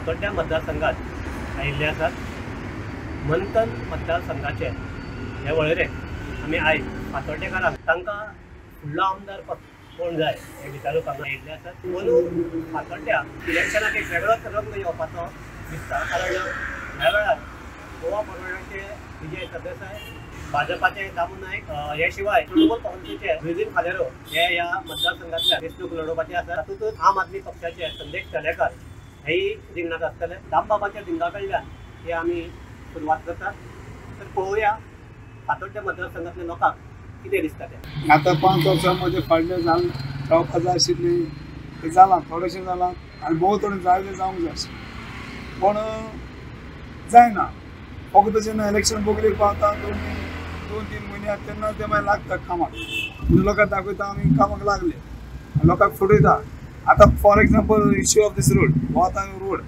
फातोड्ड्या मतदारसंघात आयिल्ले आसात. मंथन मतदारसंघाचे हे वळेरेक आमी आयज फातोड्डेकारांक तांकां फुडलो आमदार कोण जाय हे विचारूंक हांगा आयिल्ले आसात. अंदू फातोड्ड्या इलेक्शनाक एक वेगळोच रंग येवपाचो दिसता, कारण ह्या वेळार गोवा फॉरवर्डाचे विजय सरदेसाय, भाजपाचे दामू नायक, हे शिवाय तृणमूल काँग्रेसीचे लुईझिन फालेरो हे ह्या मतदारसंघातल्या वेंचणूक लढोवपाचे आसा. तातूंतच आम आदमी पक्षाचे संदेश तलेकर हेय रिंगणांत आसतले. दामबाबाच्या रिंगा कडल्यान हे आमी सुरवात करतात. तर पळोवया फातोड्ड्या मतदारसंघातल्या लोकांक कितें दिसता तें. आतां 5 वर्सां मदीं फाटलें जालें जावपा जाय आशिल्लें तें जालां, थोडेशें जालां आनी भोव थोडें जाय तें जावंक जाय आशिल्लें, पूण जायना. फक्त जेन्ना इलेक्शन बगलेक पावता 2-3 म्हयने आसा तेन्ना ते मागीर लागता कामाक, लोकांक दाखयता आमी कामाक लागले, लोकांक फटयता. आतां for example issue of this road, हो आतां रोड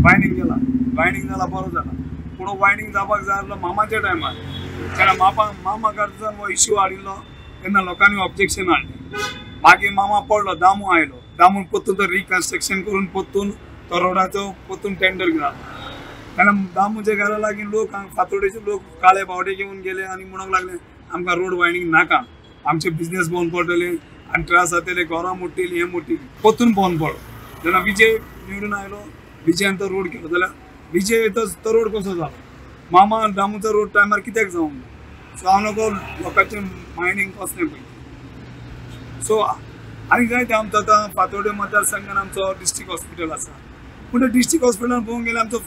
वायंडींग केला, वायंडींग जाला बरो जाला, पूण वायंडींग जावपाक जाय आसलो मामाच्या टायमार. तेन्ना मामा कडच्यान हो इश्यू हाडिल्लो तेन्ना लोकांनी ऑब्जेक्शन हाडलें. मागीर मामा पडलो, दामू आयलो, दामून परतून तो रिकन्स्ट्रक्शन करून परतून तो रोडाचो परतून टेंडर घालो. तेन्ना दामूच्या घरा लागीं लोक फातोडेचे लोक काळे बावटे घेवन गेले आनी म्हणूंक लागले आमकां रोड वायंडींग नाका, आमचे बिजनेस बंद पडटले आनी त्रास जातले, घरां मोडटलीं, हें मोडटलीं. परतून बंद पडलो. जेन्ना विजय निवडून आयलो, विजयान तो रोड केलो जाल्यार विजय तो रोड कसो जालो? मामा दामूचो रोड टायमार कित्याक जावंक ना? सो हांव नको लोकांचें मायंडींग कसलें पळय. सो आनी जायते आमचो आतां फातोड्डें मतदारसंघान आमचो डिस्ट्रिक्ट हॉस्पिटल आसा, पूण त्या डिस्ट्रिक्ट हॉस्पिटलान पळोवंक गेल्यार आमचो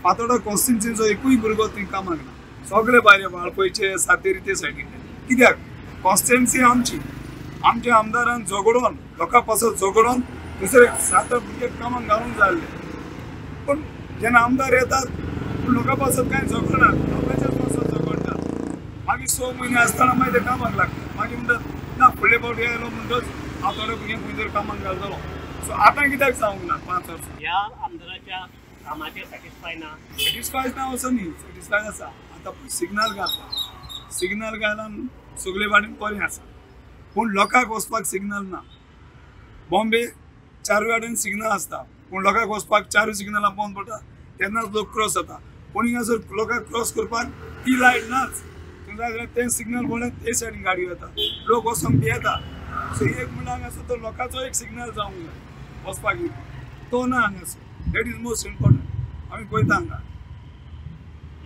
फातोड्डा कॉन्स्टिट्युन्सीचो एकूय भुरगो थंय कामाक ना, सगळे भायर वाळपयचे, सातेरी ते सायडीन. कित्याक? कॉन्स्टिट्युन्सी आमची, आमच्या आमदारान झगडोन लोकां पासत झगडोन दुसरे 7-8 भुरगे कामाक घालूंक जाय आसले, पूण जेन्ना आमदार येतात पूण लोकां पासत कांय झगडनात, लोकांच्याच पासत झगडटात. मागीर 6 म्हयने आसतना मागीर ते कामाक लागतात, मागीर म्हणटात ना फुडले फावटी आयलो म्हणटच हांव थोडे भुरगे खंय तरी कामाक घालतलो. सो आतां कित्याक जावंक ना 5 वर्सां ह्या आमदाराच्या कामाचेर सॅटिस्फाय ना? सॅटिस्फाय ना असो न्ही, सॅटिस्फाय आसा. आतां सिग्नल घातला, सिग्नल घाल्यान सगळे वाटेन बरें आसा, पूण लोकांक वचपाक सिग्नल ना. बॉम्बे 4 वाटेन सिग्नल आसता, पूण लोकांक वचपाक 4 सिग्नलां बंद पडटा तेन्नाच लोक क्रॉस जाता. पूण हिंगासर लोकांक क्रॉस करपाक ती लायट नाच, थंय जाय जाल्यार तें सिग्नल पळोवन ते सायडीन गाडी वता, लोक वचोंक भियेता. सो एक म्हणल्यार हांगासर तो लोकांचो एक सिग्नल जावंक जाय वचपाक, तो ना हांगासर. That is most important. आमी पळयता हांगा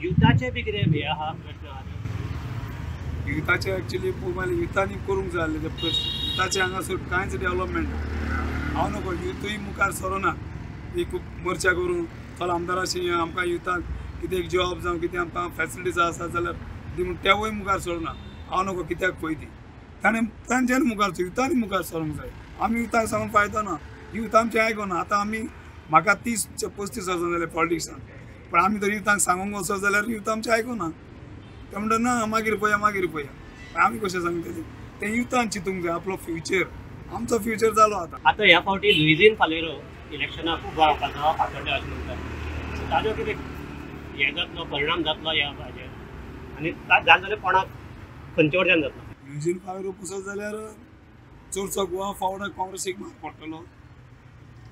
युथाचे बी कितें हे आहा प्रश्न आहा युथाचे. एक्चुअली पळोवंक युथांनी करूंक जाय आसले ते प्रश्न. युथाचे हांगासर कांयच डेवलपमेंट ना. हांव नको युथूय मुखार सरना एक मोर्चा करून चल आमदाराशी आमकां युथाक कितें एक जॉब जावं कितें आमकां फेसिलिटीज आसा जाल्यार ती म्हूण तेवूय मुखार सरना. हांव नको कित्याक पळय ती ताणें तांच्यानी मुखार युथांनी मुखार सरूंक जाय. आमी युथाक सांगून फायदो ना, युथ आमचें आयकना. आतां आमी म्हाका 30-35 वर्सां जालें पॉलिटिक्सान, पूण आमी तर युथांक सांगूंक वचत जाल्यार युथ आमचें आयकना. ते म्हणटा ना मागीर पळया मागीर पळया. आमी कशें सांगतले? तें युथान चिंतूंक जाय आपलो फ्युचर. आमचो फ्युचर जालो आतां. आतां ह्या फावटी लुईझिन फालेरो इलेक्शनाक उबो रावपाचो फातोड्ड्या अशें म्हणटात, ताजो कितें हें जातलो, परिणाम जातलो ह्या हाजेर आनी जालें जाल्यार कोणाक खंयचे वटेन जातलो? लुईझिन फालेरो पुसत जाल्यार चडसो गोवा फॉरवर्ड काँग्रेसीक मार पडटलो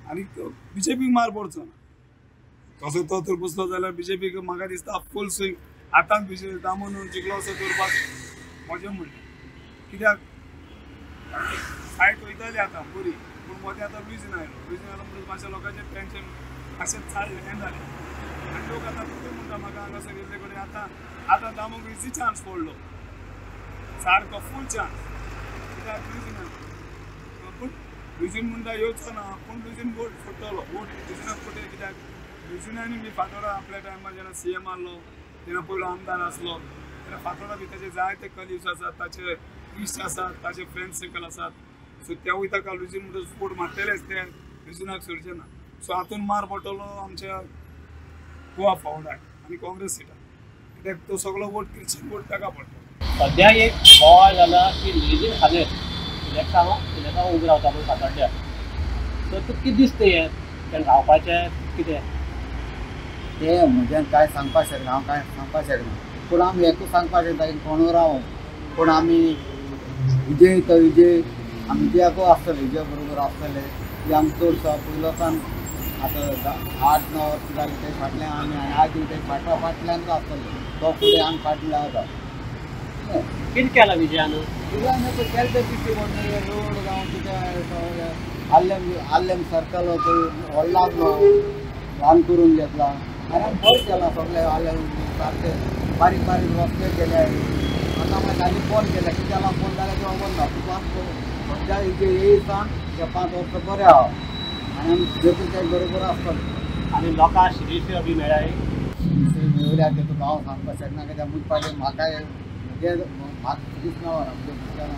आनी बीजेपीक मार पडचो ना. तसो तो तर बसलो जाल्यार बीजेपीक म्हाका दिसता फूल स्विंग. आतां बीजेपी दामून जिखलो असो करपाक म्हजें म्हणणें. कित्याक फायट वयताली आतां बरी, पूण मदीं आतां लुईझिन आयलो, लुईझिन आयलो म्हणटकच मातशें लोकांचें टेंशन मातशें चाललें हें जालें आनी लोक आतां कितें म्हणटा म्हाका हांगासर गेल्ले कडेन आतां आतां दामूक इजी चान्स पडलो, सारको फूल चान्स. कित्याक लुईझिन आयलो, पूण लुईझिन म्हणटा येवचो ना, पूण लुईझिन वोट फोडटलो, वोट लुईझिनाक फोडटले. कित्याक लुईझिनानी बी फातोडा आपल्या टायमार जेन्ना CM आहलो तेन्ना पयलो आमदार आसलो तेन्ना फातोडा बी ताचे जायते कलिग्स आसात, ताचे इश्ट आसात, ताचे फ्रेंड सर्कल आसात. सो तेवूय ताका लुईझिन म्हणटच वोट मारतलेच, ते लुईझिनाक सोडचे ना. सो हातून मार पडटलो आमच्या गोवा फॉरवर्डाक आनी काँग्रेस सिटाक, कित्याक तो सगळो वोट क्रिश्चन वोट ताका पडटलो. सद्या एक बोवाळ जाला की लुईझिन फालेर इलेक्शनाक उबो रावता म्हूण फातोड्ड्या, सो तुका कितें दिसता हें तें रावपाचें कितें? तें म्हज्यान कांय सांगपाक शकना, हांव कांय सांगपाक शकना, पूण आमी एकूच सांगपाक शकता की कोणूय रावूं, पूण आमी विजय तो विजय आमी विजयाकूय आसतले, विजया बरोबर आसतले. की आमी चडसो पयलो सान आतां 8-9 वर्सां जालीं ते फाटल्यान आमी आनी आज ते फाटल्या फाटल्यानूच आसतले तो फुडें आमी फाटल्यान आसा. कितें केलां विजयान? विजयान केलें तें दिश्टी पडटा रोड जावं कितें आल्लेम आल्लेम सर्कल व्हडलो आसलो ल्हान करून घेतला आनी आमी बरें केलां सगळें आल्लेम सारकें बारीक बारीक रस्ते केले. आतां मागीर आनी फोन केले कितें जालां फोन जाल्यार तें खबर ना तुका सद्या इतलें येयता ते 5 वर्सां बरें आहा आनी आमी देखून ते बरोबर आसतले. आनी लोकांक शिरीष बी मेळ्ळाय? मेळ्ळ्या ते तुका हांव सांगपाक शकना कित्याक मुज पाटी म्हाका म्हजे म्हाका शिरीष नांव आमच्या भुरग्यांक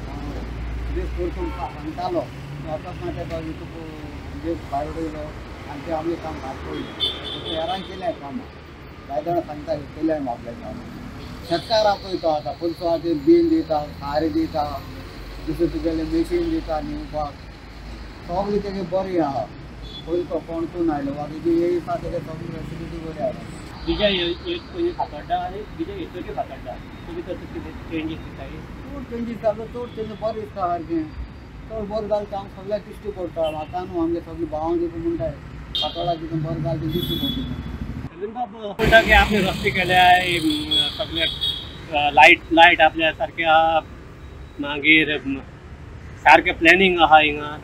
शिरीष परतून सांगतालो आतांच ना तेका युट्यूब म्हणजे भायर उडयलो आनी ते आमचें काम भायर पडलें. हेरांक केलें कामां कांय जाणां सांगता केलें आपल्या काम. शेतकाराक पळयता आतां पयसो आतां बीन दिता सारें दिता दुसरें तुगेलें मेशीन दिता निवपाक सगळें तेगे बरें आहा. पयलीं तो कोणकून आयलो बाकी जी येयता तेगे सगळी फेसिलिटी बरी आहा. विजय पयलीं फातोड्डा आनी विजय येतकीर फातोड्डा तुमी तसो कितें चेंजीस दिसता? चड चेंजीस जालो चड चेंजीस बरें दिसता सारकें चड बरें जालें तें आमकां सगळ्याक दिश्टी पडटा. म्हाका न्हू आमगे सगळीं भावां बी म्हणटाय फातोडा कितें बरें जालें तें दिश्टी पडटा. रवींद्रबाब म्हणटा की आपले रस्ते केल्या सगळे लायट लायट आपल्या सारके आहा मागीर सारकें प्लॅनिंग आहा हिंगा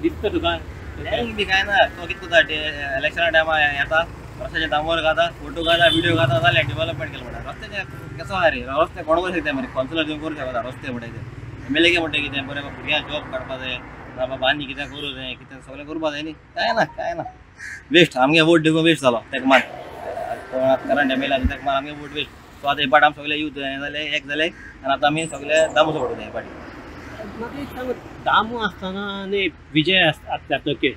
दिसता तुका? प्लॅनिंग बी कांय ना तो कितें करता इलेक्शना टायमार येता रस्त्याचे दामोर घाता फोटो घाता व्हिडिओ घाता जालें डेव्हलपमेंट केलें म्हणटा. रस्त्याचे कसो आहा रे रस्ते कोण करूं शकता मरे कौन्सिलर दिवन करूं शकता रस्ते म्हणटा ते एम एल ए म्हणटा कितें बरें भुरग्यांक जॉब काडपा जाय बाबा आनी कितें करूं जाय कितें सगळें करपा जाय न्ही कांय ना कांय ना वेस्ट आमगे वोट दिवन वेस्ट जालो ताका मान करंट एम एल ए ताका मान आमगे वोट वेस्ट. सो आतां हे पाट आमी सगळे यूथ हें जालें एक जालें आनी आतां आमी सगळे दामूचो पडटा हे पाटी. म्हाका एक सांग दामू आसतना आनी विजय जातकीर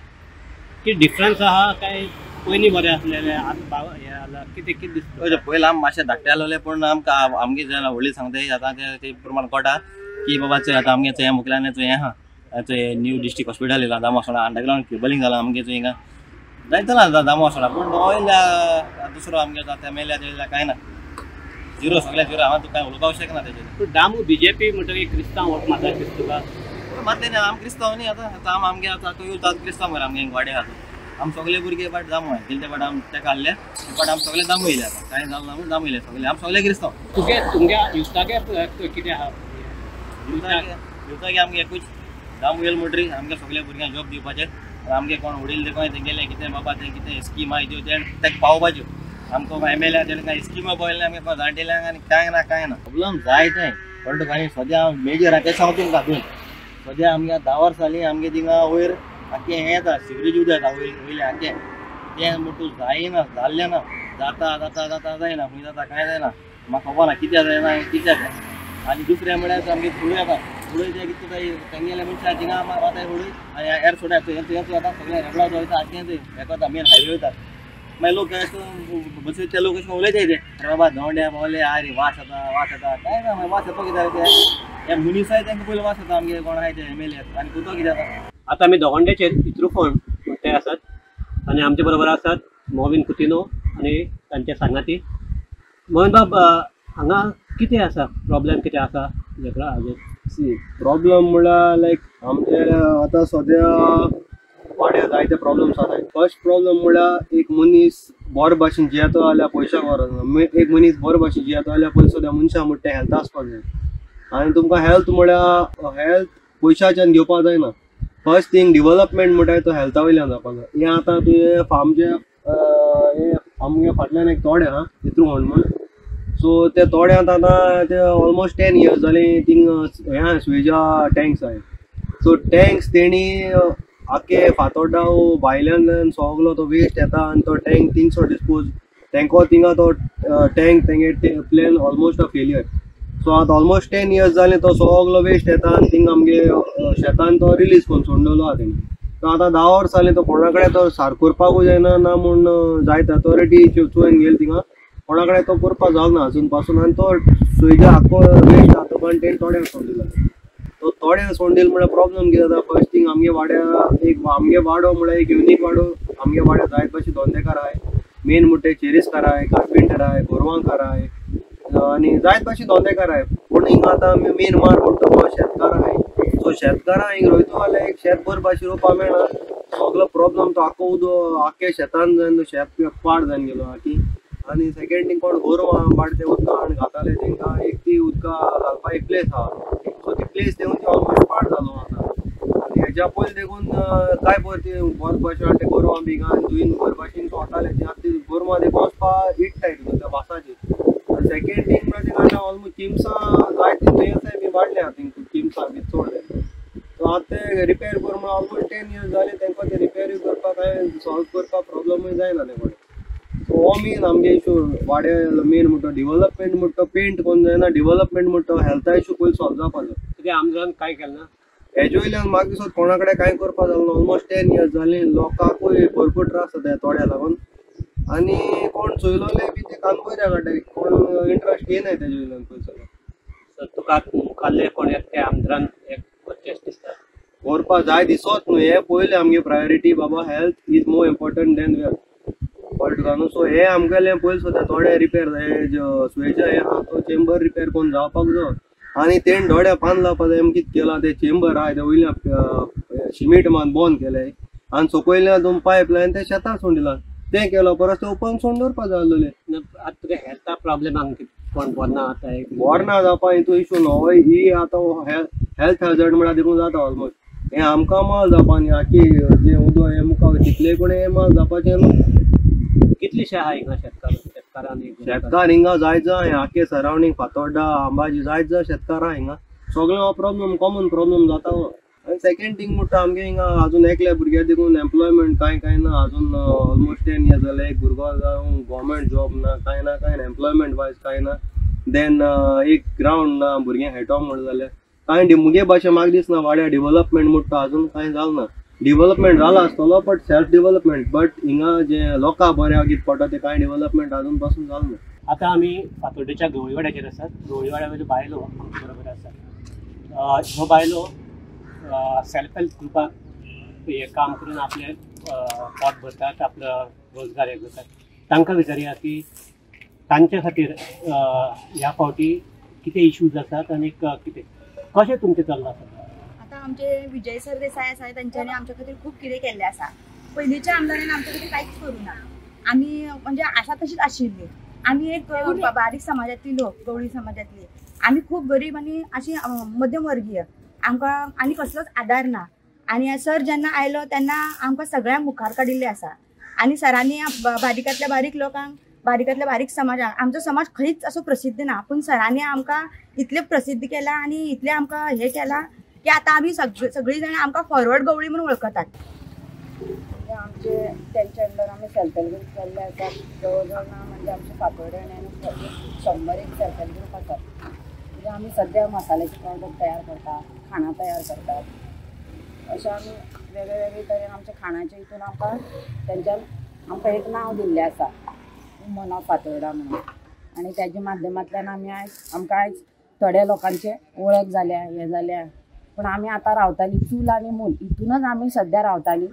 कितें डिफरन्स आहा काय पयलीं बरें आसलेलें आतां हें जालां कितें कितें दिसता? पयलीं आमी मातशें धाकटे आसलेले पूण आमकां आमगे जे व्हडली सांगता आतां ते प्रमाण कळटा की बाबा चोय आतां आमगे चोय मुखल्यान चोय हें आहा चोय न्यू डिस्ट्रिक्ट हॉस्पिटल येयलां दामू आसोडा अंडरग्रावंड केबलिंग जालां आमगे चोय हिंगा जायत जालां दामू आसोडा पूण येयल्या दुसरो आमगे आतां एम एल ए येयल्या कांय ना झिरो सगळें झिरो. हांव तुका कांय उलोवपाक शकना तेजेर. पूण दामू बीजेपी म्हणटकीर क्रिस्तांव वोट मारता दिसता तुका? मारले न्ही आमी क्रिस्तांव न्ही आतां आतां आम आमगे आतां यूथ आतां क्रिस्तांव मरे आमगे वाडे आतां आमी सगळे भुरगे फाट दामू गेले ते फाट आमी तेका हाडले ते फाट आमी सगळे दामू येयले आतां कांय जालें ना म्हूण दामू येयले सगळे आमी सगळे क्रिस्तांव. तुगे तुमगे युथागे कितें आहा? युथागे आमगे एकूच दामू येयले म्हणटरी आमगे सगळे भुरग्यांक जॉब दिवपाचें आमगे कोण वडील देखून तेंगेले कितें बाबा तें कितें स्कीम आहा त्यो तें ताका पावोवपाच्यो. आमकां एम एल ए तेणें कांय स्किमा पळयलें आमगे कोण जाणटेल्यांक आनी कांय ना कांय ना प्रॉब्लम जाय तें कळटा तुका. आनी सद्या मेजर आहा तें सांगता तुमकां दोन सद्या आमगे 10 वर्सां जालीं आमगे थिंगा वयर आख्खें हें येता सिवरेज उदक येता वयर वयलें आख्खें तें म्हणटू जायना जाल्लें ना जाता जाता जाता जायना खंय जाता कांय जायना म्हाका खबर ना कित्याक जायना कित्याक. आनी दुसरें म्हळ्यार आमगे फुडें येता फुडें तें कितें जाता तेंगेले मनशां थिंगा वताय फुडें आनी एर सोडा थंय वता सगळें रेबडावत वयता आख्खें थंय हें वता मेन हायवे वयता मागीर लोक बसीर ते लोक अशें उलयताय ते अरे बाबा दोंड्या पावले आरे वास येता वास येता कांय ना मागीर वास येता कित्याक ते हे मनीसाय तांकां पयलीं वास येता आमगे कोण आहाय ते एम एल ए आनी कुतो कितें जाता. आतां आमी दोगंडेचेर इत्रुफोंड ते आसात आनी आमचे बरोबर आसात मोविन कुतिनो आनी तांचे सांगाती. मोविन बाब हांगा कितें आसा प्रॉब्लेम कितें आसा हाजेर? सी प्रॉब्लम म्हळ्यार लायक आमचे आतां सद्या वाड्यार जायते प्रॉब्लम्स आसाय. फर्स्ट प्रॉब्लम म्हळ्यार एक मनीस बरे भाशेन जियेतो जाल्यार पयशां गरज ना. एक मनीस बरे भाशेन जियेतो जाल्यार पयलीं सद्या मनशां म्हणटा हेल्थ आसपाक जाय आनी तुमकां हेल्थ म्हळ्यार हेल्थ पयशाच्यान घेवपाक जायना. फर्स्ट थींग डिवलपमेंट म्हणटा तो हेल्था वयल्यान जावपाक जाय. हें आतां तुवें आमचे हें आमगे फाटल्यान एक तोडें आहा इत्रुफोंड म्हूण सो त्या तोड्यांत आतां ते ऑलमोस्ट 10 इयर्स जालीं थिंग हें सुवेजा टँक्स आहाय. सो टँक्स तेणी आख्खे फातोड्डा भायल्यान सगलो तो वेस्ट येता आनी तो टँक थिंगसो डिस्पोज तेंको थिंगा तो टँक तेंगे plan almost a failure. So आतां ऑलमोस्ट 10 इयर्स जालें तो सगलो वेस्ट येता आनी थिंग आमगे शेतान तो रिलीज करून सोडलेलो आहा तेणी. सो आतां 10 वर्सां जालीं तो कोणा कडेन तो सारको करपाकूय जायना ना म्हूण जायत अथॉरिटी चोयन गेली थिंगा कोणा कडेन तो करपाक जालो ना अजून पासून आनी तो सुयजा आख्खो वेस्ट आहा तो पण तेणी थोड्यांक सोडून दिला. तो थोड्यांक सोडून दिलो म्हळ्यार प्रॉब्लम कितें जाता फर्स्ट थींग आमगे वाड्या एक आमगे वाडो म्हळ्यार एक युनीक वाडो. आमगे वाड्या जायत भाशेन धंदेकार आहाय मेन म्हणटा चेरीसकार आहाय कार्पेंटर आहाय गोरवांकार आहाय आनी जायत भाशेन धंदेकार आहाय. पूण हिंगा आतां मेन मार म्हणटा तो शेतकार आहाय. सो शेतकारां हिंगा रोयतो जाल्यार एक शेत बरे भाशेन रोवपाक मेळना. सगळो प्रॉब्लम तो आख्खो उदक आख्खे शेतान जावन शेत पाड जावन गेलो आखी. आनी सेकेंड थिंग कोण गोरवां बाडते उदका हाडून घाताले तेंकां एक ती उदका घालपाक एक प्लेस आहा, सो ती प्लेस देंवून ती ऑलमोस्ट पाड जालो आतां. आनी हेज्या पयलीं देखून काय पळय ती बरे भाशेन ते गोरवां बी घालून जुईन बरे भाशेन वताले ती आतां ती गोरवां देखून वचपा इट्टाय त्या वासाचेर. आनी सेकेंड थिंग म्हळ्यार थिंगा आतां ऑलमोस्ट किमसां जायती दुयेंसां बी वाडल्या थिंग किमसां बी चड जाली. सो आतां ते रिपेर करून म्हणून ऑलमोस्ट 10 इयर्स जाले तेंकां ते रिपेरूय करपाक कांय सॉल्व करपाक प्रॉब्लमूय जायना ते कडेन. सो हो मेन आमगे इशू वाड्या मेन म्हणटा डिवलपमेंट म्हणटा पेंट कोन्न जायना, डिवलपमेंट म्हणटा हेल्था इशू पयलीं सॉल्व जावपा जाय. तुगे आमदारान कांय केलें ना हेजे वयल्यान म्हाका दिसता कोणा कडेन कांय करपा जालें ना. ऑलमोस्ट 10 इयर्स जालीं लोकांकूय भरपूर त्रास जाता थोड्या लागून आनी कोण चोयलोले बी ते कानबोऱ्या काडटा, कोण इंट्रस्ट घेयनाय तेजे वयल्यान पयलीं सगळें. सो तुका मुखाल्ले कोण ते आमदारान एक करचें दिसता करपा जाय दिसत न्हू. हें पयलें आमगे प्रायोरिटी बाबा health is more important than wealth कळ्ळें तुका न्हू. सो हे आमगेलें पयलीं सुद्दां थोडे रिपेर हे सुवेचे हे आहा तो चेंबर रिपेर करून जावपाक जाय आनी तेण दोड्या पान लावपा जाय. कितें केलां ते चेंबर आहा ते वयल्या शिमीट मान बंद केलें आनी सकयल्यान दोन पायप लायन ते शेतां सोडून दिलां तें केलो परस तें ओपन सोडून दवरपा जाय आसलें. आतां तुगे हेल्था प्रॉब्लेम आमकां कोण बरो ना आतां बरो ना जावपा हितू इशू न्हू ही आतां हेल्थ हॅजर्ड म्हळ्यार देखून जाता ऑलमोस्ट. हें आमकां माल जावपा न्ही आखी जें उदक हें मुखार तितले कडेन हें माल जावपाचें न्हू. कितलेशे आहा हिंगा शेतकार शेतकारांनी शेतकार हिंगा जायत जाय आखे सरावंडींग फातोर्डा अंबाजी जायत जाय शेतकार आहा हिंगा सगळें हो प्रॉब्लम कॉमन प्रॉब्लम जाता हो. आनी सेकेंड थिंग म्हणटा आमगे हिंगा अजून एकल्या भुरग्या देखून एम्प्लॉयमेंट कांय कांय ना अजून. ऑलमोस्ट 10 इयर्स जाले एक भुरगो जावं गव्हर्मेंट जॉब ना कांय ना कांय ना एम्प्लॉयमेंट वायज कांय ना. देन एक ग्रावंड ना भुरग्यांक खेळटो म्हण जाल्यार कांय मुगे भाशेन म्हाका दिसना वाड्या डिवलपमेंट म्हणटा अजून कांय जालें ना. डिवलपमेंट जाला आसतलो बट सेल्फ डिवलपमेंट बट हिंगा जे लोकां बऱ्या कितें पडटा ते कांय डिवलपमेंट अजून पासून जालें ना. आतां आमी फातोड्डेच्या गवळीवाड्याचेर आसात. गवळीवाड्या वयल्यो बायलो आमचे बरोबर आसात. ह्यो बायलो सेल्फ हेल्प ग्रुपाक हें काम करून आपलें पोट भरतात, आपलो रोजगार हें करतात. तांकां विचारया की तांचे खातीर ह्या फावटी कितें इश्यूज आसात आनी कितें कशें तुमचें चल्लां आसा. आतां आमचे विजय सरदेसाय आसा तेंच्यांनी आमच्या खातीर खूब कितें केल्लें आसा. पयलींच्या आमदारान आमच्या खातीर कांयच करूं ना. आमी म्हणजे आसा तशीच आशिल्ली. आमी एक बारीक समाजांतली लोक, गवळी समाजांतली, आमी खूब गरीब आनी अशी मध्यमवर्गीय, आमकां आनी कसलोच आदार ना. आनी सर जेन्ना आयलो तेन्ना आमकां सगळ्यांक मुखार काडिल्लें आसा आनी सरांनी बारीकांतल्या बारीक लोकांक, बारीकांतल्या बारीक समाजाक, आमचो समाज खंयच असो प्रसिद्ध ना पूण सरांनी आमकां इतलें प्रसिद्ध केलां आनी इतलें आमकां हें केलां की आतां आमी सगळीं जाणां आमकां फॉरवर्ड गवळी म्हणून वळखतात. म्हणजे आमचे तेंच्या अंडर आमी सेल्फ हेल्प ग्रूप केल्ले आसात. जवळ जवळ ना म्हणजे आमचे फातोर्ड्यान 100 एक सेल्फ हेल्प ग्रूप आसात. म्हणजे आमी सद्या मसाल्याचे प्रोडक्ट तयार करतात, खाणां तयार करतात. अशें आमी वेगळे वेगळे तरेन आमच्या खाणाच्या हितून आमकां तेंच्यान आमकां एक नांव दिल्लें आसा, वुमन ऑफ फातोर्डा म्हणून. आनी तेज्या माध्यमांतल्यान आमी आयज आमकां आयज थोड्या लोकांचे वळख जाल्या, हें जाल्या. पूण आमी आतां रावतालीं चूल आनी मूल हितूनच आमी सद्या रावतालीं.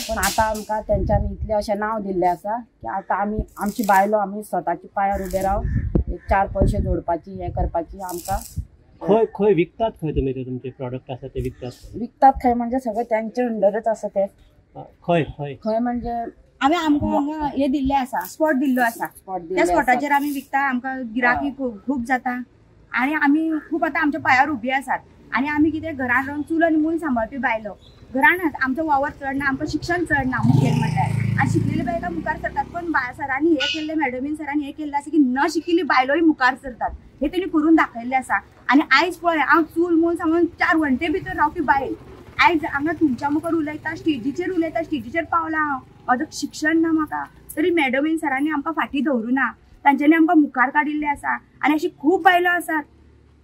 पूण आतां आमकां तेंच्यांनी इतलें अशें नांव दिल्लें आसा की आतां आमी आमची बायलो आमी स्वताच्या पांयार उबे रावन एक 4 पयशे जोडपाची हें करपाची आमकां. खंय खंय विकतात खंय तुमी ते तुमचे प्रोडक्ट आसा ते विकतात? विकतात खंय म्हणजे सगळें तेंचे अंडरच आसा ते. खंय खंय खंय म्हणजे आमी आमकां हांगा हें दिल्लें आसा, स्पॉट दिल्लो आसा, त्या स्पॉटाचेर आमी विकता. आमकां गिराकी खूब जाता आनी आमी खूब आतां आमच्या पांयार उबी आसात. आनी आमी कितें घरान रावन चूल आनी मूल सांबाळपी बायलो, घरानच आमचो वावर चड ना, आमकां शिक्षण चड ना मुखेल म्हणल्यार. आनी शिकलेले बायलां मुखार सरतात पण सरांनी हें केल्लें, मॅडमीन सरांनी हें केल्लें आसा की न शिकिल्ली बायलोय मुखार सरतात हें तेणी करून दाखयल्लें आसा. आनी आयज पळय हांव चूल मूल सांबाळून 4 वण्टे भितर रावपी बायल आयज हांगा तुमच्या मुखार उलयता, स्टेजीचेर उलयता, स्टेजीचेर पावला हांव. म्हजो शिक्षण ना म्हाका तरी मॅडमीन सरांनी आमकां फाटीं दवरूं ना, तांच्यांनी आमकां मुखार काडिल्लें आसा. आनी अशी खूब बायलां आसात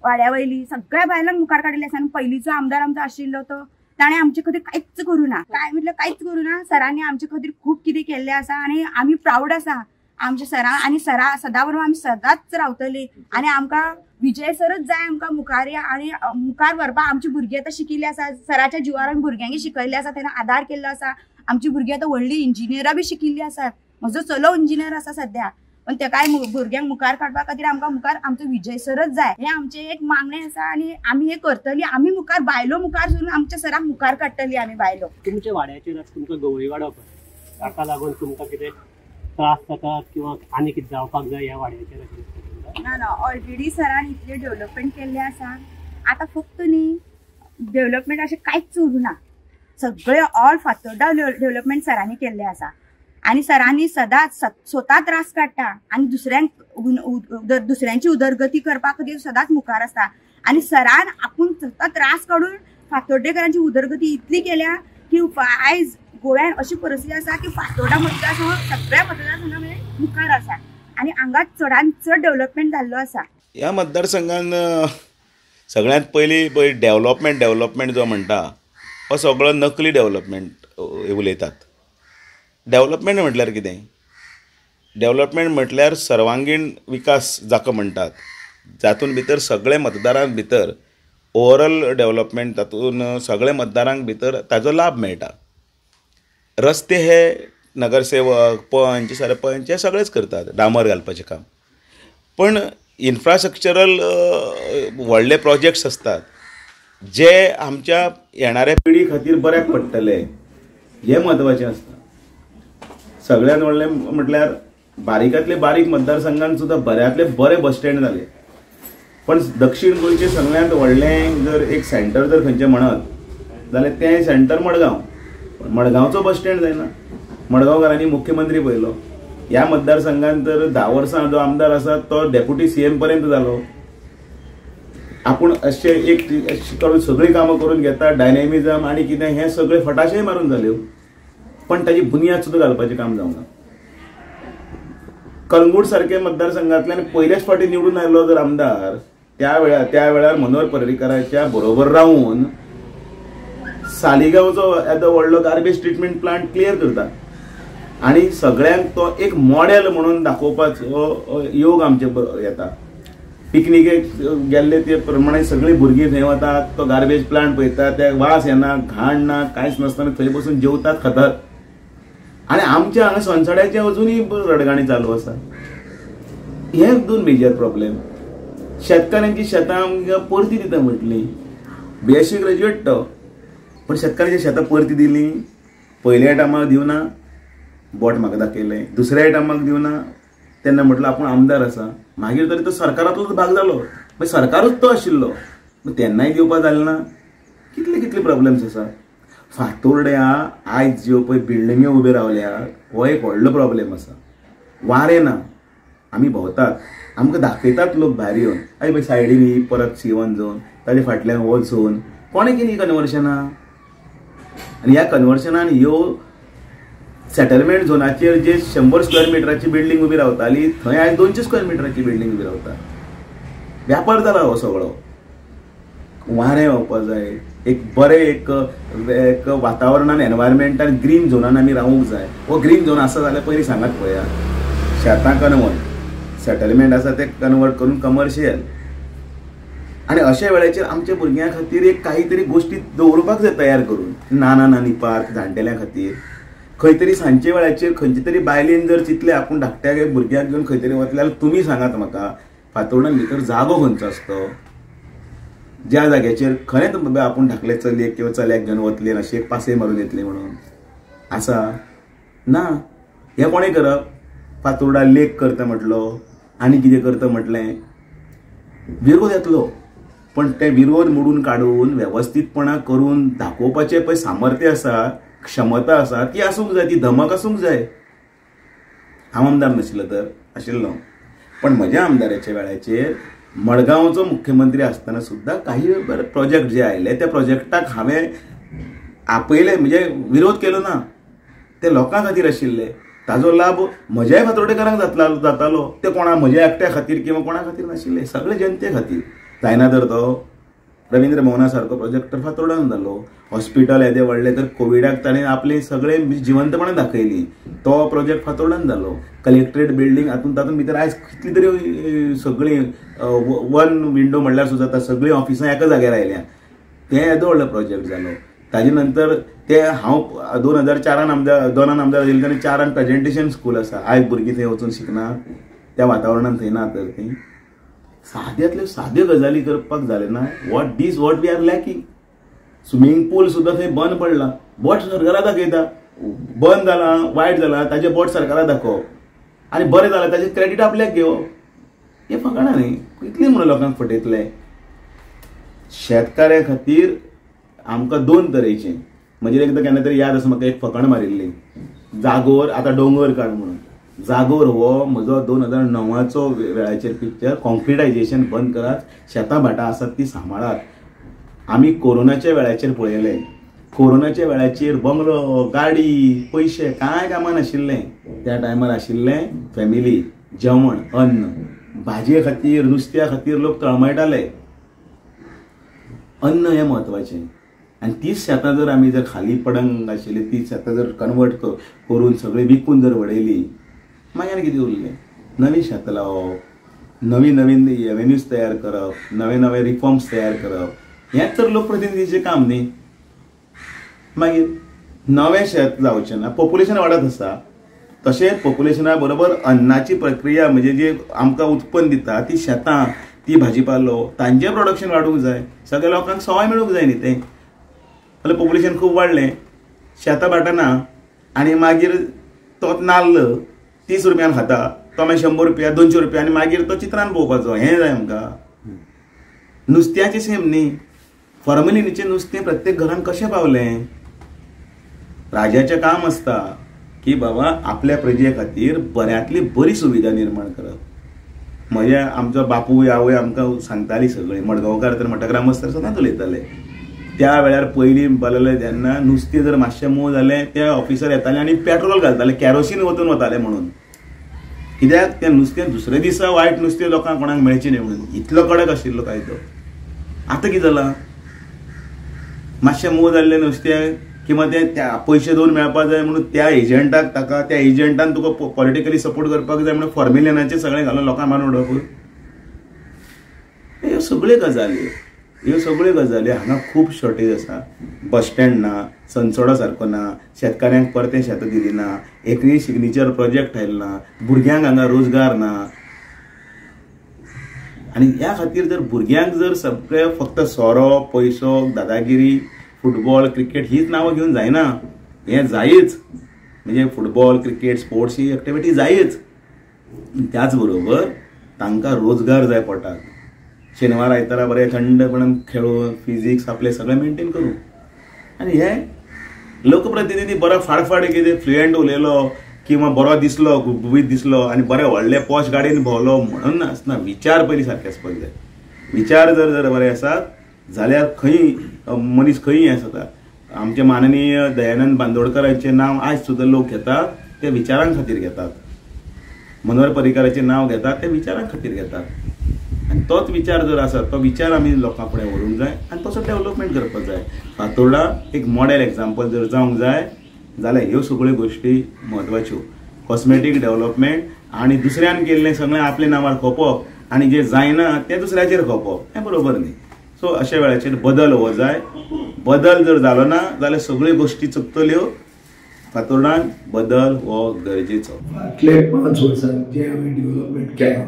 वाड्या वयली, सगळ्या बायलांक मुखार काडिल्लें आसा. आनी पयलींचो आमदार आमचो आशिल्लो तो ताणें आमचे खातीर कांयच करूं ना, कांय म्हटल्यार कांयच करूं ना. सरांनी आमचे खातीर खूब कितें केल्लें आसा आनी आमी प्रावड आसा आमच्या सरां आनी सरा सदां बरोबर आमी सदांच रावतली. आनी आमकां विजय सरच जाय आमकां मुखार आनी मुखार व्हरपाक. आमची भुरगीं आतां शिकिल्लीं आसा, सराच्या जिवार आमी भुरग्यांक शिकयल्लें आसा, तेणें आदार केल्लो आसा. आमची भुरगीं आतां व्हडलीं इंजिनियरां बी शिकिल्लीं आसात. म्हजो चलो इंजिनियर आसा सद्या. पण तेकाय भुरग्यांक मुखार काडपा खातीर आमकां मुखार आमचो विजय सरच जाय, हें आमचें एक मागणें आसा आनी आमी हें करतली. आमी मुखार बायलो मुखार सरून आमच्या सराक मुखार काडटली आमी बायलो. तुमच्या वाड्याचेर आतां तुमचो गवळी वाडो पळय, ताका लागून तुमकां कितें त्रास जातात किंवा आनी कितें जावपाक जाय ह्या वाड्याचेर? ना ना, ऑलरेडी सरान इतलें डेव्हलपमेंट केल्लें आसा. आतां फक्त न्ही डेव्हलपमेंट अशें कांयच उरूना, सगळें ऑल फातोर्डा डेव्हलपमेंट सरांनी केल्लें आसा. आनी सरांनी सदांच स्वता त्रास काडटा आनी दुसऱ्यांक दुसऱ्यांची उदरगती करपा खातीर सदांच मुखार आसता. आनी सरान आपूण स्वता त्रास काडून फातोर्डेकरांची उदरगती इतली केल्या की आयज गोव्यान अशी परिस्थिती आसा की फातोर्डा मतदारसंघ सगळ्या मतदारसंघा मुखार आसा आनी हांगा चडान चड डेव्हलपमेंट जाल्लो आसा. ह्या मतदारसंघान सगळ्यांत पयलीं पळय डेव्हलपमेंट डेव्हलपमेंट जो म्हणटा हो सगळो नकली डेव्हलपमेंट उलयतात. डेव्हलपमेंट म्हटल्यार कितें? डेव्हलपमेंट म्हटल्यार सर्वांगीण विकास जाका म्हणटात, जातून भितर सगळे मतदारांक भितर ओवरऑल डेव्हलपमेंट, तातूंत सगळे मतदारांक भितर ताजो लाभ मेळटा. रस्ते हे नगरसेवक, पंच, सरपंच हे सगळेच करतात, डांबर घालपाचें काम. पण इन्फ्रास्ट्रक्चरल व्हडले प्रोजेक्ट्स आसतात जे आमच्या येणाऱ्या पिढी खातीर बऱ्याक पडटले हे म्हत्वाचें आसता. सगळ्यांत व्हडलें म्हटल्यार बारीकांतले बारीक मतदारसंघान सुद्दां बऱ्यांतले बरे बस स्टँड जाले, पण दक्षिण गोंयचें सगळ्यांत व्हडलें जर एक सेंटर जर खंयचें म्हणत जाल्यार तें सेंटर मडगांव. मडगांवचो बस स्टँड जायना. मडगांवकारांनी मुख्यमंत्री पळयलो. ह्या मतदारसंघान तर 10 वर्सां जो आमदार आसा तो डेप्युटी सीएम पर्यंत जालो. आपूण अशें एक करून सगळीं कामां करून घेता, डायनेमिजम आनी कितें हें सगळें फटाशेय मारून जाल्यो, पण ताजी बुन्याद सुद्दां घालपाचें काम जावंक ना. कलंगूट सारके मतदारसंघांतल्यान पयलेच फावटी निवडून आयलो जर आमदार, त्या वेळार मनोहर पर्रीकाराच्या बरोबर रावून सालिगांवचो येदो व्हडलो गार्बेज ट्रिटमेंट प्लांट क्लियर करता आनी सगळ्यांक तो एक मॉडेल म्हणून दाखोवपाचो योग आमचे येता. पिकनिकेक गेल्ले ते प्रमाणे सगळीं भुरगीं थंय वतात, तो गार्बेज प्लांट पळयतात, त्या वास येना, घाण ना, कांयच नासतना थंय बसून जेवतात, खातात. आनी आमच्या हांगा सोनसड्याचे अजुनूय रडगाणी चालू आसा. हे दोन मेजर प्रॉब्लेम. शेतकाऱ्यांची शेतां आमकां परती दिता म्हटली, बीएससी ग्रॅज्युएट तो, पण शेतकाऱ्यांची शेतां परती दिली पयल्या टायमाक दिवना, बोट म्हाका दाखयलें, दुसऱ्या टायमाक दिवना, तेन्ना म्हटलं आपूण आमदार आसा, मागीर तरी तो सरकारांतलोच भाग जालो, मागीर सरकारूच तो आशिल्लो, तेन्नाय दिवपा जालें ना. कितले कितले प्रॉब्लेम्स आसा. फातोर्ड्या आयज ज्यो पळय बिल्डिंग्यो उब्यो रावल्या हो एक व्हडलो प्रॉब्लेम आसा. वारें ना, आमी भोंवतात, आमकां दाखयतात लोक भायर येवन, आरे पळय सायडीन ही परत सीवन झोन, ताजे फाटल्यान हो झोन, कोणें केली कन्वर्शनां? आनी ह्या कन्वर्शनान ह्यो सेटलमेंट झोनाचेर जे 100 स्क्वेअर मिटराची बिल्डींग उबी रावताली थंय आयज 200 स्क्वेअर मिटराची बिल्डींग उबी रावता. व्यापार जाला हो सगळो. वारें येवपा जाय, एक बरें एक एक वातावरणान, एनवायरमेंटान, ग्रीन झोनान आमी रावूंक जाय. हो ग्रीन झोन आसा जाल्यार पयलीं सांगात पळया, शेतां कन्वर्ट, सेटलमेंट आसा तें कन्वर्ट करून कमर्शियल. आनी अशा वेळाचेर आमच्या भुरग्यां खातीर एक काही तरी गोश्टी दवरुपाक जाय तयार करून. नाना नानी पार्क जाणटेल्यां खातीर, खंय तरी सांजचे वेळाचेर खंयचे तरी बायलेन जर चिंतलें आपूण धाकट्या भुरग्याक घेवन खंय तरी वतले जाल्यार तुमी सांगात म्हाका, फातोर्डान भितर जागो खंयचो आसतो ज्या जाग्याचेर खरेंच बाबा आपूण धाकले चलयेक किंवा चल्याक घेवन वतले अशी एक पासय मारून येतली म्हणून आसा ना. हें कोणें करप? फातोर्डा लेक करता म्हटलो आनी कितें करता म्हटलें, विरोध येतलो, पण ते विरोध मोडून काडून वेवस्थीतपणा करून दाखोवपाचें पळय सामर्थ्य आसा, क्षमता आसा, ती आसूंक जाय, ती धमक आसूंक जाय. हांव आमदार नाशिल्लो तर आशिल्लो, पण म्हज्या आमदाराच्या वेळाचेर मडगांवचो मुख्यमंत्री आसतना सुद्दां काही प्रोजेक्ट जे आयले त्या प्रोजेक्टाक हांवें आपयले, म्हणजे विरोध केलो ना, ते लोकां खातीर आशिल्ले. ताजो लाभ म्हज्याय फातोर्डेकारांक जातालो, ते कोणा म्हज्या एकट्या खातीर किंवा कोणा खातीर नाशिल्ले, सगळे जनते खातीर. जायना तर तो रवींद्र भवना सारको प्रोजेक्ट तर फातोर्डान जालो. हॉस्पिटल येदे व्हडलें तर कोविडाक ताणें आपले सगळे जिवंतपणान दाखयली, तो प्रोजेक्ट फातोर्डान जालो. कलेक्ट्रेट बिल्डींग हातूंत तातूंत भितर आयज कितली तरी सगळीं वन विंडो म्हणल्यार सुद्दां जाता, सगळीं ऑफिसां एका जाग्यार आयल्या, तें येदो व्हडलो प्रोजेक्ट जालो. ताजे नंतर ते हांव 2004 आमदार, 2 आमदार जाले तेन्ना 4 प्रेजेंटेशन स्कूल आसा, आयज भुरगीं थंय वचून शिकना. त्या वातावरणान थंय ना तर ती साद्यांतल्यो साद्यो गजाली करपाक जालें ना. What these what we are lacking. Swimming pool सुद्दां थंय बंद पडला, बोट सरकारा दाखयता, बंद जाला वायट जाला ताजें बोट सरकारा दाखोवप आनी बरें जालां ताजें क्रेडीट आपल्याक घेवप, हें फकाणां न्ही. कितलें म्हणून लोकांक फटयतले. शेतकाऱ्यां खातीर आमकां दोन तरेचें, म्हणजे एकदां केन्ना तरी याद आसा म्हाका एक फकाण मारिल्ली, जागोर आतां दोंगर काड म्हणून. जागोर हो म्हजो 2009चो वेळाचेर पिक्चर. कॉन्क्रिटायजेशन बंद करात, शेतां भाटां आसात ती सांबाळात. आमी कोरोनाच्या वेळाचेर पळयलें, कोरोनाच्या वेळाचेर बंगलो, गाडी, पयशे कांय कामां नाशिल्लें. त्या टायमार आशिल्लें फॅमिली, जेवण, अन्न, भाजये खातीर, नुस्त्या खातीर लोक तळमळटाले. अन्न हें म्हत्वाचें. आनी तीच शेतां जर आमी जर खाली पडंग आशिल्ली तीच शेतां जर कन्वर्ट करून सगळीं विकून जर वडयली, मागीर आनी कितें उरलें? नवीं शेतां लावप, नवीन नवीन एवेन्यूज तयार करप, नवे नवे रिफॉर्म्स तयार करप, हेंच तर लोकप्रतिनिधीचें काम न्ही. मागीर नवें शेत जावचें ना, पॉप्युलेशन वाडत आसा, तशेंच पॉप्युलेशना बरोबर अन्नाची प्रक्रिया म्हणजे जी आमकां उत्पन्न दिता ती शेतां, ती भाजीपालो, तांचें प्रोडक्शन वाडूंक जाय, सगळ्या लोकांक सवाय मेळूंक जाय न्ही तें. जाल्यार पॉप्युलेशन खूब वाडलें, शेतां भाटां ना, आनी मागीर तो नाल्ल 30 रुपयान खाता, तो मागीर 100 रुपया, 200 रुपया, आनी मागीर तो चित्रान पळोवपाचो. हें जाय आमकां. नुस्त्याचें सेम न्ही, फॉर्मलिनीचें नुस्तें प्रत्येक घरान कशें पावलें? राजाचें काम आसता की बाबा आपल्या प्रजे खातीर बऱ्यांतली बरी सुविधा निर्माण करप. म्हज्या आमचो बापूय आवय आमकां सांगताली सगळीं, मडगांवकार तर म्हणटा ग्रामस्थ सदांच उलयताले. त्या वेळार पयलीं बलयलें तेन्ना नुस्तें जर मातशें मोव जालें, ते ऑफिसर येताले आनी पेट्रोल घालताले, कॅरोसीन वतून वताले म्हणून. कित्याक तें नुस्तें दुसऱ्या दिसा वायट नुस्तें लोकांक कोणाक मेळचें न्ही म्हणून, इतलो कडक आशिल्लो कायदो. आतां कितें जालां, मातशें मोव जाल्लें नुस्तें किंवा ते त्या पयशे दोन मेळपाक जाय म्हणून त्या एजंटाक, ताका त्या एजंटान तुका पॉलिटिकली सपोर्ट करपाक जाय म्हणून फॉर्मेलिनाचें सगळें घालून लोकांक मारून उडोवप. ह्यो सगळ्यो गजाली, ह्यो सगळ्यो गजाली हांगा खूब शॉर्टेज आसा. बस स्टँड ना, सनसोडा सारको ना, शेतकाऱ्यांक परतें शेतां दिली ना, एकूय सिग्नेचर प्रोजेक्ट आयलो ना, भुरग्यांक हांगा रोजगार ना. आनी ह्या खातीर जर भुरग्यांक जर सगळे फक्त सोरो, पयसो, दादागिरी, फुटबॉल, क्रिकेट हीच नांवां घेवन जायना. हें जायच, म्हणजे फुटबॉल, क्रिकेट, स्पोर्ट्स ही एक्टिविटी जायच, त्याच बरोबर तांकां रोजगार जाय पोटाक. शेनवार आयतारा बरें थंडपणान खेळून फिजिक्स आपलें सगळें मेंटेन करूं. आनी हे लोकप्रतिनिधी बरो फाडफाड कितें फ्लुएंट उलयलो किंवा बरो दिसलो, गुबगुबीत दिसलो आनी बरे व्हडले पॉश गाडयेन भोंवलो म्हणून आसना. विचार पयलीं सारके आसपाक जाय. विचार जर जर बरे आसात जाल्यार खंय मनीस खंय हें आसता. आमचे माननीय दयानंद बांदोडकरांचें नांव आयज सुद्दां लोक घेतात, ते विचारां खातीर घेतात. मनोहर पर्रीकाराचें नांव घेतात, ते विचारां खातीर घेतात. आनी तोच विचार जर आसा तो विचार आमी लोकां फुडें व्हरूंक जाय आनी तसो डेवलपमेंट करपाक जाय. फातोर्डा एक मॉडेल एग्जाम्पल जर जावंक जाय जाल्यार ह्यो सगळ्यो गोश्टी म्हत्वाच्यो. कॉस्मेटीक डेवलपमेंट आनी दुसऱ्यान केल्लें सगळें आपल्या नांवार खोपप आनी जें जायना तें दुसऱ्याचेर खोपप हें बरोबर न्ही. सो अशा वेळाचेर बदल हो जाय. बदल जर जालो ना जाल्यार सगळ्यो गोश्टी चुकतल्यो. फातोर्डान बदल हो गरजेचो. फाटले 5 वर्सांत जें आमी डेवलपमेंट केलां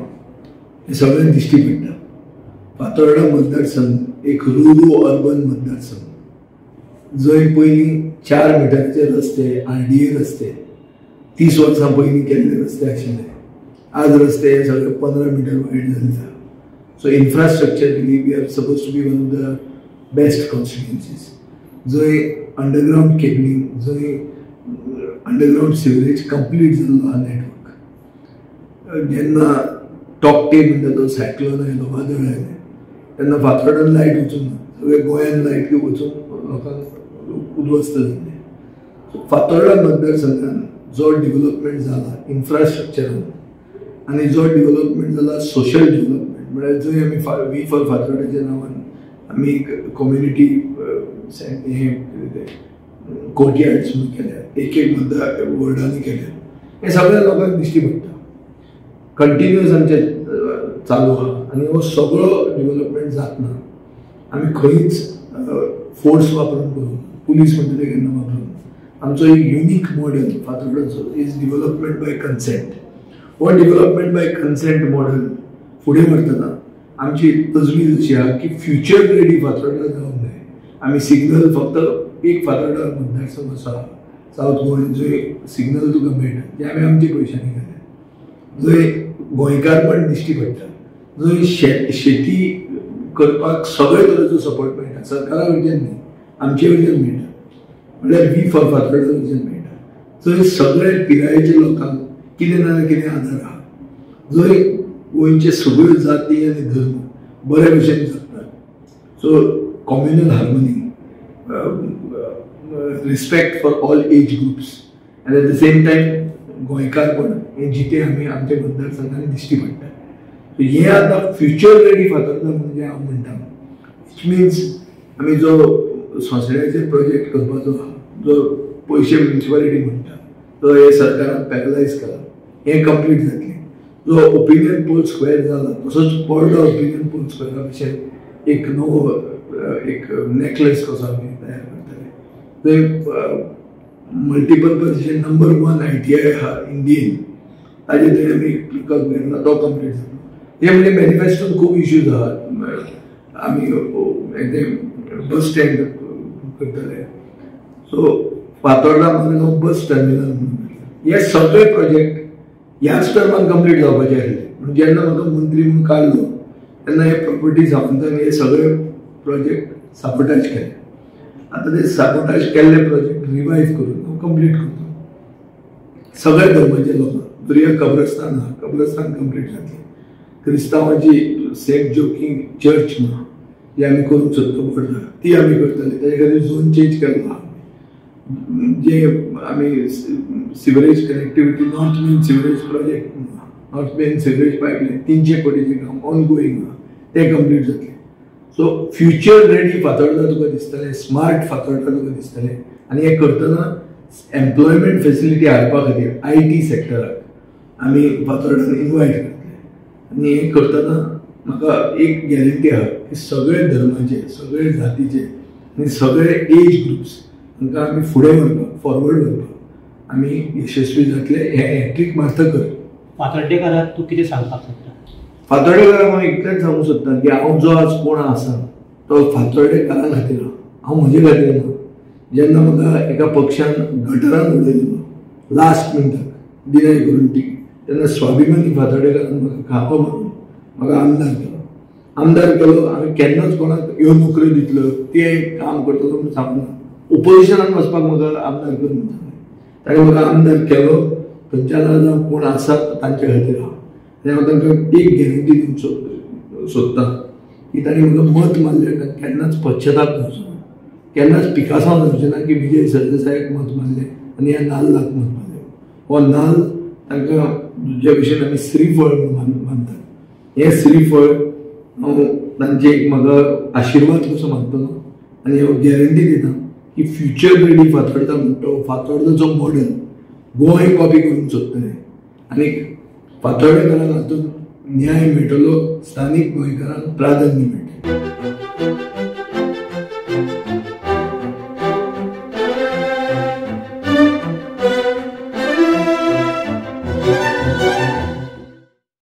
हें सगळें दिश्टी पडटा. फातोर्डा मतदारसंघ एक रुरल अर्बन मतदारसंघ, जंय पयलीं 4 मिटराचे रस्ते, RDA रस्ते 30 वर्सां पयलीं केल्ले रस्ते आशिल्ले, आज रस्ते हे सगळे 15 मिटर वायड जाल्ले आसा. So infrastructurally we are suppose to be one of the best constituencies, जंय अंडरग्रावंड केबलिंग, जंय अंडरग्रावंड सिवरेज कंप्लीट जाल्लो आहा नेटवर्क. जेन्ना टॉकटे म्हणटा तो सायक्लोन आयलो, वादळ आयलें, तेन्ना फातोर्डान लायट वचूंक ना, सगळे गोंयान लायट वचून लोकांक उद्ध्वस्त जाल्ले. सो फातोर्डा मतदारसंघान जो डेवलपमेंट जाला इन्फ्रास्ट्रक्चरान आनी जो डेवलपमेंट जाला सोशल डेवलपमेंट, म्हळ्यार जंय आमी we for फातोर्डाच्या नांवान आमी एक कम्युनिटी हें कोर्टयार्ड्स म्हणून केल्या, एक एक मतदार वॉर्डांनी केल्या, हें सगळ्या लोकांक दिश्टी पडटा. कंटिन्युअस आमचें चालू आहा आनी हो सगळो डेवलपमेंट जातना आमी खंयच फोर्स वापरून करूं, पुलीस म्हणटा ते केन्ना वापरून. आमचो एक युनीक मॉडेल फातोर्डाचो is development bye consent. हो डेव्हलपमेंट बाय कन्सेंट मॉडल फुडें व्हरतना आमची तजवीज अशी आहा की फ्युचर रेडी फातोर्डा जावंक जाय. आमी सिग्नल फक्त एक फातोर्डा मतदारसंघ आसा सावथ गोंय जंय सिग्नल तुका मेळटा जे आमी आमच्या पयशांनी घातले, जंय गोंयकारपण दिश्टी पडटा, जंय शेती करपाक सगळे तरेचो सपोर्ट मेळटा, सरकारा कडच्यान न्ही आमचे कडच्यान मेळटा, म्हणल्यार we for Fatorda कडच्यान मेळटा, जंय सगळे पिरायेच्या लोकांक कितें ना जाल्यार कितें आदार आहा, जंय गोंयचे सगळ्यो जाती आनी धर्म बरे भशेन जगतात. So communal harmony, respect for all age groups and at the same time गोंयकारपण हें जितें आमी आमच्या मतदारसंघान दिश्टी पडटा. सो हें आतां फ्युचर रेडी फातोर्डा म्हणजे हांव म्हणटा, which means आमी जो सोंसड्याचेर प्रोजेक्ट करपाचो आहा, जो पयशे म्युनिसिपालिटी म्हणटा तो हे सरकारान पॅरलायज केला, हें कंप्लीट जातलें. जो ओपिनियन पोल स्क्वेअर जाला तसोच बोर्डा ओपिनियन पोल स्क्वेअरा भशेन एक नवो एक नेकलेस कसो आमी तयार करतले. थंय मल्टिपर्पज नंबर 1 ITI आहा इंडियन, ताजे थंय आमी प्रकल्प घेतला तो कंप्लीट जातलो. हे म्हणजे मॅनिफेस्टोन खूब इश्यूज आहात. आमी बस स्टँड करतले, so Fatorda Madgaon bus terminal म्हणून हे सगळे प्रोजेक्ट ह्याच टर्मान कंप्लीट जावपाचे आसले. पूण जेन्ना म्हाका मंत्री म्हणून काडलो तेन्ना हे प्रॉपर्टी सावंतान हे सगळे प्रोजेक्ट साबोटाज केले. आतां ते साबोटाज केल्ले प्रोजेक्ट रिवायज करून हांव कंप्लीट करता. सगळे धर्माचे लोकांक दर्या कब्रस्तान आहा, कब्रस्तान कंप्लीट जातलें. क्रिस्तांवाची सेंट जोकिंग चर्च म्हणून जी आमी करूंक सोदता बोर्डा ती आमी करतले. ताजे खातीर झोन चेंज केल्लो आहा. जे आमी sewerage connectivity north main sewerage project, north main sewerage pipeline 300 कोटीचें काम ऑन गोईंग आहा, तें कंप्लीट जातलें. सो फ्युचर रेडी फातोर्डा तुका दिसतलें, स्मार्ट फातोर्डा तुका दिसतलें. आनी हें करतना एम्प्लॉयमेंट फेसिलिटी हाडपा खातीर IT सेक्टराक आमी फातोर्डान इनवायट करतले. आनी हें करतना म्हाका एक गॅरंटी आहा की सगळे धर्माचे, सगळे जातीचे आनी सगळे एज ग्रुप्स तांकां आमी फुडें व्हरपाक, फॉरवर्ड व्हरपाक आमी यशस्वी जातले. हें हॅट्रीक मारतकच फातोर्डेकाराक तूं कितें सांगपाक सोदता? फातोर्डेकाराक हांव इतलेंच सांगूंक सोदता की हांव जो आज कोण आसा तो फातोर्डेकारां खातीर, हांव म्हजे खातीर ना. जेन्ना म्हाका एका पक्षान गटरान उडयलो लास्ट मिनटाक डिनाय करून तिकीट, तेन्ना स्वाभिमानी फातोर्डेकारान म्हाका खांपो मारून म्हाका आमदार केलो. आमदार केलो, हांवें केन्नाच कोणाक ह्यो नोकऱ्यो दितल्यो तें काम करतलो म्हणून सांगना. ओपोजिशनान वचपाक म्हाका आमदार कर म्हणून सांगलें, ताणें म्हाका आमदार केलो. थंयच्यान आज हांव कोण आसा तांचे खातीर हांव. आनी हांव तांकां एक गॅरंटी दिवंक सोदता की तांणी म्हाका मत मारलें केन्नाच पश्चताप जावचो ना, केन्नाच पिकासांव जावचें ना की विजय सरदेसायाक मत मारलें आनी ह्या नाल्लाक मत मारलें. हो नाल्ल तांकां जे भशेन आमी श्रीफळ म्हणून मानतात, हें श्रीफळ हांव तांचे एक म्हाका आशिर्वाद कसो मानतलो. आनी हांव गॅरंटी दिता की फ्युचर रेडी फातोर्डा म्हणटा फातोर्डाचो मॉडल गोंय कॉपी करूंक सोदतलें आनी फातोर्डेकारांक हातूंत न्याय मेळटलो, स्थानीक गोंयकारांक प्राधान्य मेळटलें.